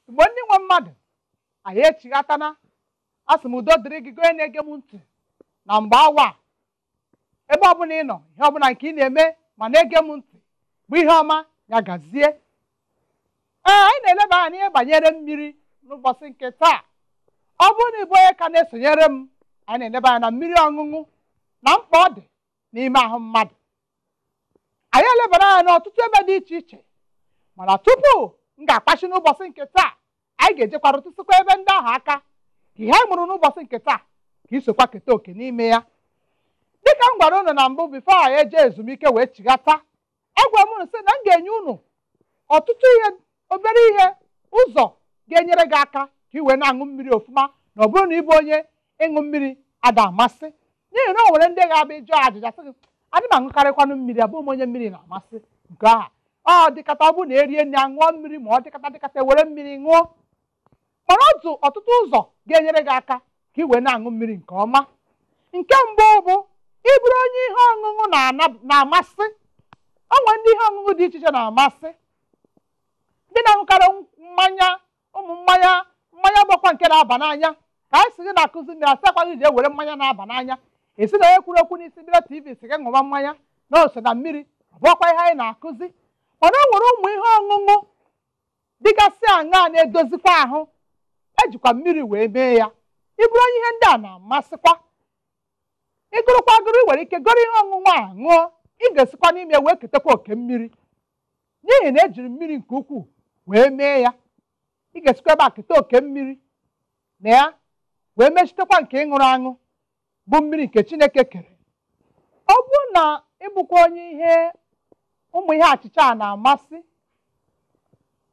Igbo ndị nwe mmadụ, anyị echighatana. Asị m udo dịrị gị, gị onye na-ege m ntị na mgbe awa a. Ebe ọbụla ị nọ, ihe ọbụla nke ị na-eme ma na-ege m ntị bụ ihe ọma, ya gazie. Ee, anyị na-eleba anya n'ihe banyere mmiri n'ụbọchị nke taa. Ọ bụrụ na ị bụ onye ka na-esonyere m, anyị na-eleba anya na mmiri ọṅụṅụ na mkpa ọ dị n'ime ahụ mmadụ. Anyị elebara anya n'ọtụtụ ebe dị iche iche, mana tupu m ga-akpachi n'ụbọchị nke taa, anyị ga-ejekwara tụsịkwa ebe ndị ahụ aka ka ihe anyị mụrụ n'ụbọchị nke taa ka isokwa keta oke n'ime ya. Dịka m gwara unu na mbụ, before anyị eje ezumike wee chighata, agwara m unu sị na m ga-enye unu ọtụtụ ihe, obere ihe ụzọ ga-enyere gị aka ka ị wee na-aṅụ mmiri ofụma, na ọ bụrụ na ị bụ onye ịṅụ mmiri ada amasị, n'ihi na o nwere ndị ga-abịa ịjụ ajụjụ asị gị, adị m aṅụkarịkwanụ mmiri, abụghị m onye mmiri na-amasị. Nke ahụ ọ dịkata, ọ bụrụ na erie nri aṅụọ mmiri, ma ọ dịkata dịkata ewere mmiri ṅụọ. Mana otu ọtụtụ ụzọ ga-enyere gị aka ka ị wee na-aṅụ mmiri nke ọma. Nke mbụ bụ ịbụrụ onye ihe ọṅụṅụ na-amasị. O nwere ndị ihe ọṅụṅụ dị iche iche na-amasị, ndị na-aṅụkarị mmanya, ụmụ mmanya, mmanya gbakwa nke na-aba n'anya. Ka anyị si gị na-akụzi mmiri, asị akwa gị ji ewere mmanya na-aba n'anya, esi na onye kwuru okwu n'isi mmiri TV si gị ṅụwa mmanya na ose na mmiri, ọ bụrụkwa ihe anyị na-akụzi. Mana o nwere ụmụ ihe ọṅụṅụ dịgasị aṅaa na-edozikwa ahụ, ejikwa mmiri wee mee ya. Ịbụrụ onye ihe ndị a na-amasịkwa, ịgụrụkwa agụrụ, ị nwere ike goro ihe ọṅụṅụ a ṅụọ, ị ga-esikwa n'ime wee ketekwa oke mmiri, n'ihi na ejiri mmiri nke ukwuu wee mee ya. Ị ga-esikwa ebe a keta oke mmiri na ya wee mechitekwa nke ịṅụrụ aṅụ bụ mmiri nke Chineke kere. Ọ bụrụ na ịbụkwa onye ihe ụmụ ihe achịcha a na-amasị,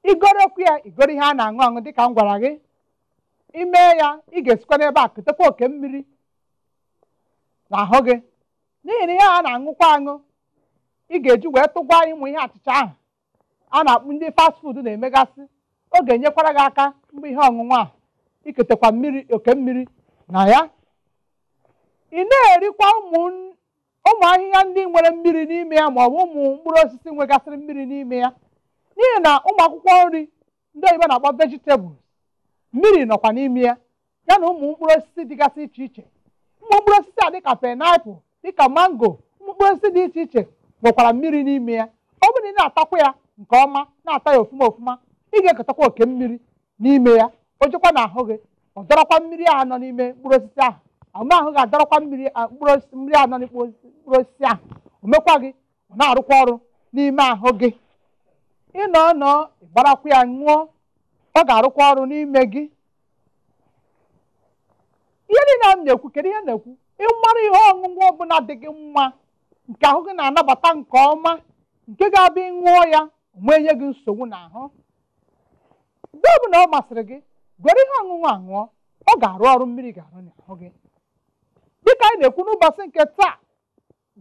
igorokwu ya, igoro ihe a na-aṅụ aṅụ dịka m gwara gị, ime ya, ị ga-esikwa n'ebe a ketekwa oke mmiri n'ahụ gị, n'ihi na ihe a na-aṅụkwa aṅụ ị ga-eji wee tụgwa ịmụ ihe achịcha ahụ a na-akpụ ndị fast food na-emegasị, ọ ga-enyekwara gị aka mgbe ihe ọṅụṅụ a iketekwa mmiri, oke mmiri na ya. Ị na-erikwa ụmụ ahịhịa ndị nwere mmiri n'ime ya, ma ọ bụ ụmụ mkpụrụ osisi nwegasịrị mmiri n'ime ya, n'ihi na ụmụ akwụkwọ nri ndị oyibo na-akpọ vegetables, mmiri nọkwa n'ime ya, ya na ụmụ mkpụrụ osisi dịgasị iche iche. Ụmụ mkpụrụ osisi a dịka pineapple, dịka mango, ụmụ mkpụrụ osisi dị iche iche nwekwara mmiri n'ime ya. Ọ bụrụ na ị na-atakwa ya nke ọma, na-ata ya ofụma ofụma, ị ga-eketakwa oke mmiri n'ime ya. O jekwa n'ahụ gị, ọ dọrọkwa mmiri ahụ nọ n'ime mkpụrụ osisi ahụ, ahụ ga-adọrọkwa mmiri mkpụrụ osisi, mmiri ahụ nọ n'mkpụrụ osisi ahụ, o mekwa gị ọ na-arụkwa ọrụ n'ime ahụ gị. Ịnọ nọ ịgbarakwa ya ṅụọ, ọ ga-arụkwa ọrụ n'ime gị. Ihe niile m na-ekwu, kedu ihe na-ekwu? Ịmara ihe ọṅụṅụ ọbụla dị gị mma, nke ahụ gị na-anabata nke ọma, nke ga-abịa ịṅụọ ya onwe nye gị nsogbu n'ahụ. Mgbe ọbụla ọ masịrị gị, gwere ihe ọṅụṅụ a ṅụọ, ọ ga-arụ ọrụ mmiri ga-arụ n'ahụ gị. Dịka anyị na-ekwu n'ụbọchị nke taa,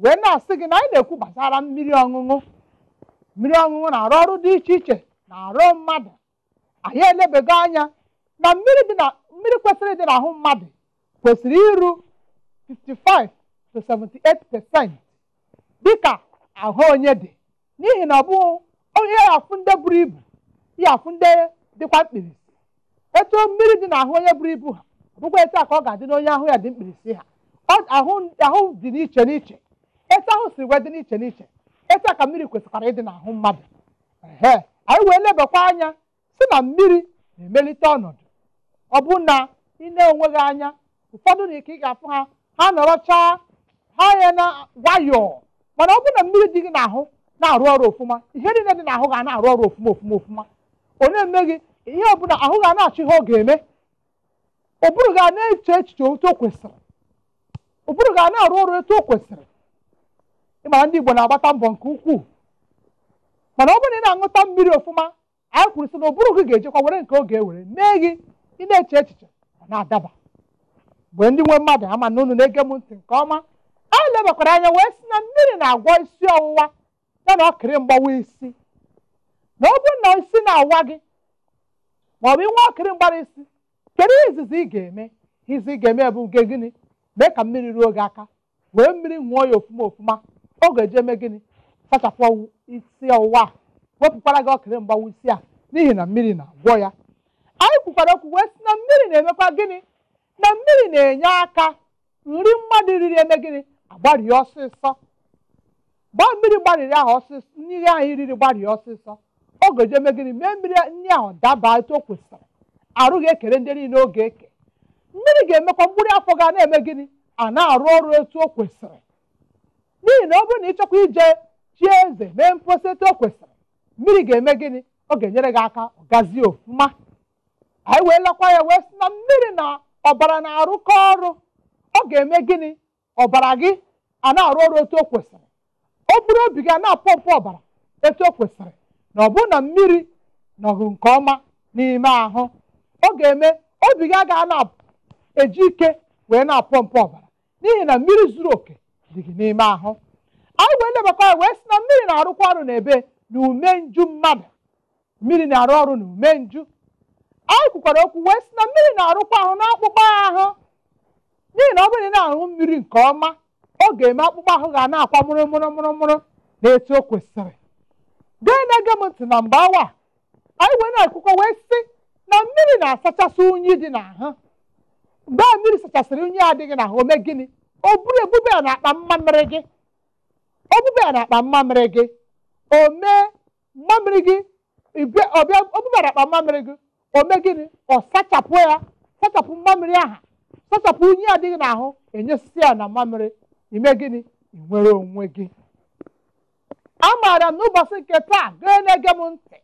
wee na-asị gị na anyị na-ekwu gbasara mmiri ọṅụṅụ. Mmiri ọṅụṅụ na-arụ ọrụ dị iche iche na-arụ mmadụ. Anyị elebego anya na mmiri dị na mmiri kwesịrị ịdị n'ahụ mmadụ kwesịrị iru 55 to 78% dịka ahụ onye dị, n'ihi na ọ bụghị onye ya afụ ndị buru ibu, ya afụ ndị dịkwa mkpirisi. Etu mmiri dị n'ahụ onye buru ibu ha, ọ bụkwa etu a ka ọ ga-adị n'onye ahụ ya dị mkpirisi ha. Ahụ dị n'iche n'iche, etu ahụ si wee dị n'iche n'iche, etu a ka mmiri kwesịkwara ịdị n'ahụ mmadụ. Ehe, anyị wee lebakwa anya si na mmiri na-emelite ọnọdụ. Ọ bụ na ị na-enwe gị anya, ụfọdụ na ike ị ga-afụ ha, ha nọrọchaa ha ya na nwayọọ, mana ọ bụrụ na mmiri dị gị n'ahụ na-arụ ọrụ ofụma, ihe niile dị n'ahụ ga na-arụ ọrụ ofụma ofụma ofụma. Ọ na-eme gị ihe ọbụla ahụ ga na-achọ ihe ọ ga-eme, ụbụrụ ga na-eche echiche otu o kwesịrị, ụbụrụ ga na-arụ ọrụ etu o kwesịrị. Ịmara ndị Igbo na-agbata mbọ nke ukwuu, mana ọ bụrụ na ị na-aṅụta mmiri ofụma, anyị kwuru sị na ụbụrụ gị ga-ejekwa were nke ọ ga-ewere mee gị ị na-eche echiche ọ na-adaba. Mgbe ndị nwe mmadụ ama na unu na-ege m ntị nke ọma, anyị lebakwara anya wee sị na mmiri na-agwọ isi ọwụwa ya na ọkịrị mgbawa isi. Na ọ bụrụ na isi na-awa gị ma ọ bụ inwe ọkịrị mgbara isi, kedu ihe izizi ị ga-eme? Izi ị ga-eme bụ nke gịnị? Mee ka mmiri ruo gị aka, wee mmiri ṅụọ ya ofụma ofụma. Ọ ga-eji eme gịnị? Sachapụ isi ọwụwa a, wepụkwara gị ọkịrị mgbawa isi a, n'ihi na mmiri na-agwọ ya. Anyị kwukwara okwu wee sị na mmiri na-emekwa gịnị? Na mmiri na-enye aka nri mmadụ riri eme gịnị? Agbarie ọsịsọ. Gbaa mmiri gbariri ahụ ọsịsọ, mmiri ahụ riri gbarie ọsịsọ, ọ ga-eje eme gịnị? Mee mmiri nri ahụ daba etu o kwesịrị, arụ ga-ekere ndị niile oge eke. Mmiri ga-emekwa mkpụrụ afọ ga na-eme gịnị? A na-arụ ọrụ etu o kwesịrị. N'ihi na ọ bụrụ na ị chọkwa ije chie eze mee mposi etu o kwesịrị, mmiri ga-eme gịnị? Ọ ga-enyere gị aka ọ gazie ofuma. Anyị wee lakwa ya wee sị na mmiri na ọbara na-arụkọ ọrụ. Ọ ga-eme gịnị? Ọbara gị a na-arụ ọrụ etu o kwesịrị, ọ bụrụ obi gị a na-apọmpụ ọbara etu o kwesịrị, na ọ bụrụ na mmiri nọgụ nke ọma n'ime ahụ, ọ ga-eme obi gị agaghị na-eji ike wee na-apọmpụ ọbara, n'ihi na mmiri zuru oke dị gị n'ime ahụ. Anyị wee lebakwa ya wee sị na mmiri na-arụkwa ọrụ n'ebe na ume nju mmadụ. Mmiri na-arụ ọrụ na ume nju. Anyị kwukwara okwu wee sị na mmiri na-arụkwa ahụ n'akpụkpọ ahụ, n'ihi na ọ bụrụ na ị na-aṅụ mmiri nke ọma, ọ ga-eme akpụkpọ ahụ ga na-akwa mụrụ mụrụ mụrụ mụrụ na etu o kwesịrị. Gee na-ege m ntị na mgbe awa anyị wee na-ekwukwa wee sị na mmiri na-asachasị unyi dị n'ahụ. Mgbe a mmiri sachasịrị unyi adịghị n'ahụ, o mee gịnị? O buru ebube ya n'akpa mmamịrị gị, o bube ya n'akpa mmamịrị gị, o mee mmamịrị gị ọbịa, o bube ya n'akpa mmamịrị gị, o mee gịnị? Ọ sachapụ ya, sachapụ mmamịrị ahụ, sachapụ unyi adịghị n'ahụ, enyesisi ya na mmamịrị. Ime gịnị? Ị nwere onwe gị. Amaara m n'ụbọchị nke taa, gee na-ege m ntị,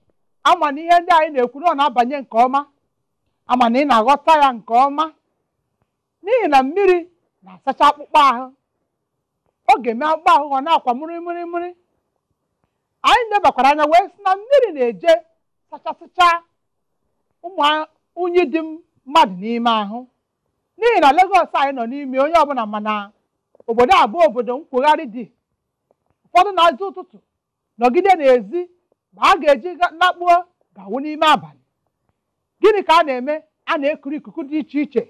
ama na ihe ndị anyị na-ekwu na ọ na-abanye nke ọma, ama na ị na-aghọta ya nke ọma, n'ihi na mmiri na-asacha akpụkpọ ahụ. Ọ ga-eme akpụkpọ ahụ ọ na-akwa mụrị mụrị mụrị. Anyị nebakwara anya wee sị na mmiri na-eje sachasịcha ụmụ unyi dị mmadụ n'ime ahụ, n'ihi na Lagos anyị nọ n'ime, onye ọbụla mana obodo a bụ obodo nkwogharị dị. Ụfọdụ na-azụ ụtụtụ nọgide n'ezi, ma a ga-eji lakpuo gawu n'ime abalị. Gịnị ka a na-eme? A na-ekuru ikuku dị iche iche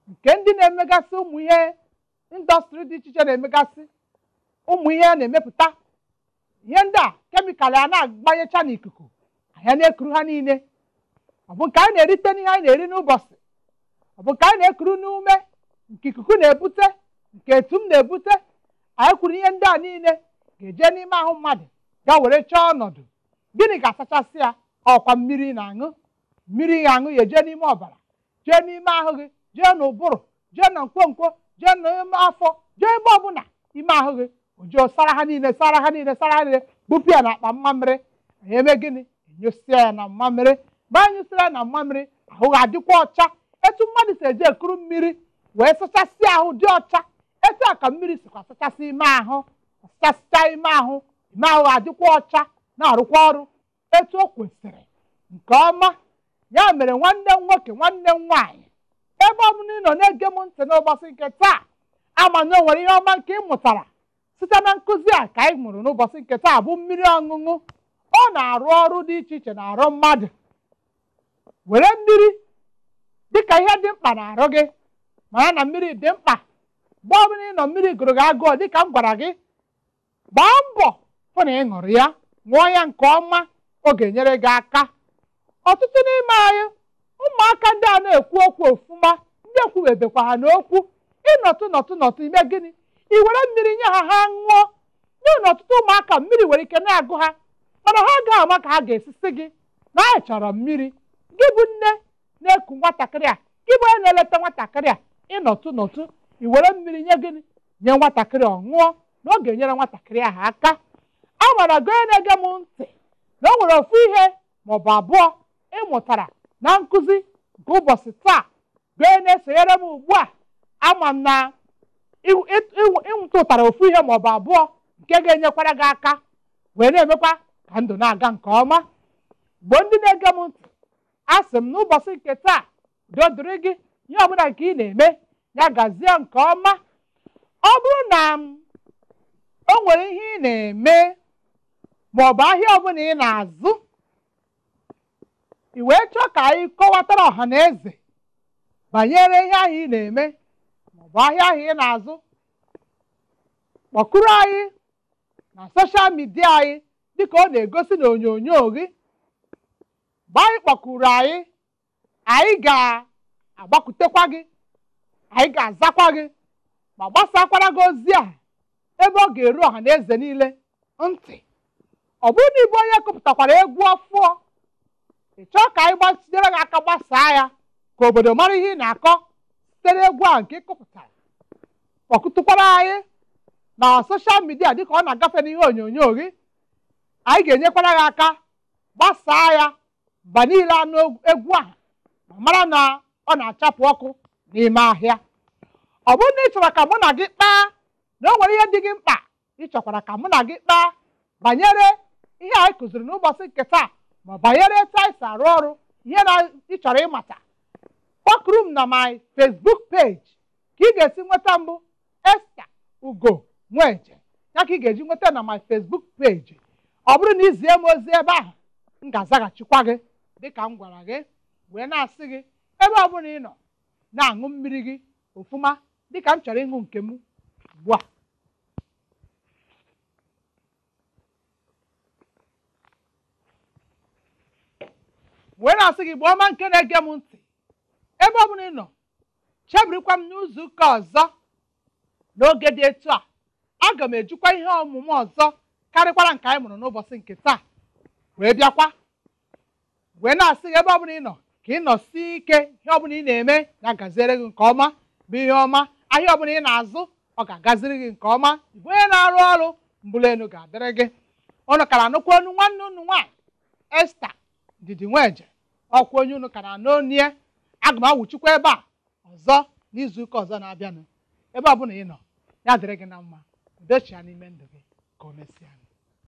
nke ndị na-emegasị ụmụ ihe indọstrị dị iche iche na-emegasị, ụmụ ihe a na-emepụta ihe ndị a kemịkalụ a na-agbanyecha n'ikuku, anyị na-ekuru ha niile. Ọ bụ nke anyị na-erite n'ihe anyị na-eri n'ụbọchị, ọ bụ nke anyị na-ekuru n'ume nke ikuku na-ebute, nke etum na-ebute. Anyị kwuru ihe ndị a niile ga-eje n'ime ahụ mmadụ ga were chọọ ọnọdụ. Gịnị ga-asachasị ya? Ọkwa mmiri na-aṅụ. Mmiri ga-aṅụ ya eje n'ime ọbara, jee n'ime ahụ gị, jee n'ụbụrụ, jee na nkwonkwo, jee n'ime afọ, jee ebe ọbụla ime ahụ gị, o jee sara ha niile, sara ha niile, sara ha niile, bupụ ya n'akpa mmamịrị. Anyị eme gịnị? Enyụsịa ya na mmamịrị. Mgbe anyị nyụsịrị ya na mmamịrị, ahụ ga-adịkwa ọcha. Etu mmadụ si eje ekuru mmiri wee sachasịa ahụ dị ọcha, etu a ka mmiri sikwa sachasị ime ahụ, sachasịcha ime ahụ, ime ahụ ga-adịkwa ọcha, na-arụkwa ọrụ etu o kwesịrị nke ọma. Ya mere nwanne m nwoke, nwanne m nwaanyị, ebe ọ bụla ị nọ na-ege m ntị n'ụbọchị nke taa, ama na o nwere ihe ọma nke ị mụtara site na nkụzi a ka anyị mụrụ n'ụbọchị nke taa bụ mmiri ọṅụṅụ. Ọ na-arụ ọrụ dị iche iche na-arụ mmadụ. Were mmiri dịka ihe dị mkpa na-arụ gị, mara na mmiri dị mkpa. Mgbe ọbụla ị nọ mmiri gụrụ gị agụụ, dịka m gwara gị, gbaa mbọ hụ na ị ṅụrụ ya, ṅụọ ya nke ọma, ọ ga-enyere gị aka. Ọtụtụ n'ime anyị ụmụaka ndị a na-ekwu okwu ofuma, ndị ekwubebekwa ha n'okwu, ịnọtụ nọtụ nọtụ ime gịnị? I were mmiri nye ha, ha ṅụọ. N'ihi na ọtụtụ ụmụaka mmiri nwere ike na-agụ ha, mana ha agaghị ama ka ha ga-esisi gị na anyị chọrọ mmiri. Gị bụ nne na-eku nwatakịrị a, gị bụ onye na-eleta nwatakịrị a, ịnọtụ nọtụ i were mmiri nye gịnị? Nye nwatakịrị ọ ṅụọ, na ọ ga-enyere nwatakịrị ahụ aka. A mara gị onye na-ege m ntị na o nwere ofu ihe maọbụ abụọ ị mụtara na nkụzi nke ụbọchị taa. Gị onye na-esonyere m ugbu a, ama m na ịmụtara ofu ihe maọbụ abụọ nke ga-enyekwara gị aka wee na-emekwa ka ndụ na-aga nke ọma. Mgbe ndị na-ege m ntị, asị m n'ụbọchị nke taa, udo dịrị gị, ihe ọbụla nke ị na-eme ya gazie nke ọma. Ọ bụrụ na o nwere ihe ị na-eme maọbụ ahịa ọbụla ị na-azụ, i wee chọọ ka anyị kọwatara ọha na eze banyere ihe ahụ ị na-eme maọbụ ahịa ahụ ị na-azụ, kpọkụrụ anyị na soshal midia anyị dịka ọ na-egosi n'onyonyo gị. Mgbe anyị kpọkụrụ anyị, Anyị ga-agbakwutekwa gị, anyị ga-azakwa gị ma gbasakwara gị ozi a ebe ọ ga-eru ọha na eze niile ntị. Ọ bụrụ na ịbụ onye kụpụtakwara egwu ọfụọ, ị chọọ ka anyị gbasinyere gị aka gbasaa ya ka obodo mara ihe ị na-akọ site n'egwu a nke ị kụpụtara, kpọkụtụkwara anyị na soshal midia dịka ọ na-agafe n'ihe onyonyo gị. Anyị ga-enyekwara gị aka gbasaa ya mba niile anụ egwu ahụ ma mara na ọ na-achapụ ọkụ n'ime ahịa. Ọ bụrụ na ị chọrọ ka mụ na gị kpaa, na o nwere ihe dị gị mkpa ị chọkwara ka mụ na gị kpaa banyere ihe anyị kụziri n'ụbọchị nke taa, ma banyere etu anyị si arụ ọrụ, ihe na ị chọrọ ịmata, kpọkụrụ m na my Facebook page ka ị ga-esi nweta mbụ Esther Ugo Nweje, ya ka ị ga-eji nweta na my Facebook page. Ọ bụrụ na ị zie m ozi ebe ahụ, m ga-azaghachikwa gị dịka m gwara gị, wee na-asị gị ebe ọ bụla ị nọ na-aṅụ mmiri gị ofụma dịka m chọrọ ịṅụ nke m ugbu a. Wee na-asị gị gbaa ọma nke na-ege m ntị, ebe ọ bụla ị nọ, chebirikwa m n'izu ụka ọzọ n'oge dị etu a. Aga m ejikwa ihe ọmụmụ ọzọ karịkwara nke anyị mụrụ n'ụbọchị nke taa wee bịakwa, wee na-asị gị ebe ọ bụla ị nọ ka ị nọsie ike, ihe ọbụla ị na-eme ya gaziere gị nke ọma, bụ ihe ọma. Ahịa ọbụla ị na-azụ ọ ga-agaziri gị nke ọma. Ịbụ onye na-arụ ọrụ mbụlụ elu ga-adịrị gị. Unu kara anụkwa onu nwanne unu nwaanyị Esther Ndidi Nweje, ọkwa onye unu kara anụ onu ya. Aga m awụchikwa ebe a ọzọ n'izu ụka ọzọ na-abịanụ. Ebe ọbụla ị nọ, ya dịrị gị na mma. Udochia n'ime ndụ gị. Ka o mesịa.